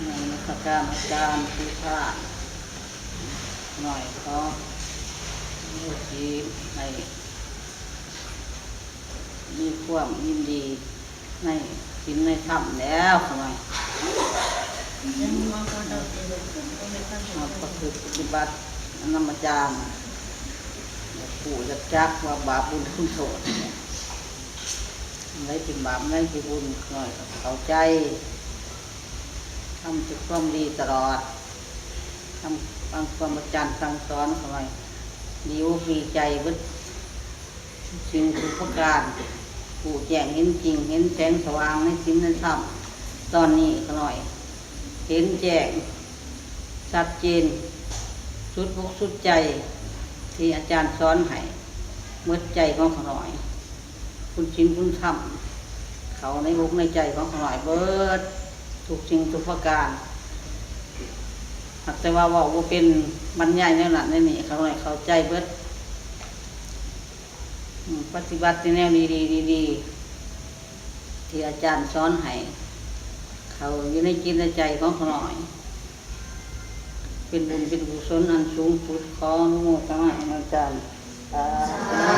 ນະມັດສະການອາຈານຜູ້ພາກ ຂ້ານ້ອຍຂໍອະນຸໂມທະນາໃຫ້ມີຄວາມຍິນດີໃນສິນໃນທຳແລ້ວ ຂ້ານ້ອຍ ເຮົາປະພຶດປະຕິບັດນຳອາຈານ ຢາກຮູ້ຢາກຈັກວ່າບາບບຸນຄຸນໂທດ ອັນໃດເປັນບາບ ອັນໃດເປັນບຸນ ຂ້ານ້ອຍກໍເຂົ້າໃຈ ທຳແຕ່ຄວາມດີຕະຫຼອດ ທຳ ຟັງຄວາມອາຈານສັ່ງສອນ ຂ້ານ້ອຍດີອົກດີໃຈເບິດທຸກສິ່ງທຸກປະການ ຮູ້ແຈ້ງເຫັນຈິງ ເຫັນແສງສະຫວ່າງໃນສິນໃນທຳ ຕອນນີ້ຂ້ານ້ອຍເຫັນແຈ້ງ ຊັດເຈນ ສຸດອົກສຸດໃຈ ທີ່ອາຈານສອນໃຫ້ ໝົດໃຈຂອງຂ້ານ້ອຍ ຄຸນສິນຄຸນທຳ ເຂົ້າໃນອົກໃນໃຈຂອງຂ້ານ້ອຍເບິດທຸກສິ່ງທຸກປະການ ຫາກແຕ່ວ່າເວົ້າບໍ່ເປັນ ບັນຍາຍແນວນັ້ນແນວນີ້ ຂ້ານ້ອຍເຂົ້າໃຈເບິດ ອາ ປະຕິບັດແຕ່ແນວດີໆ ທີ່ອາຈານສອນໃຫ້ ເຂົ້າຢູ່ໃນຈິດໃນໃຈຂອງຂ້ານ້ອຍ ເປັນບຸນເປັນກຸສົນອັນສູງສຸດ ຂໍອະນຸໂມທະນານຳອາຈານ ສາ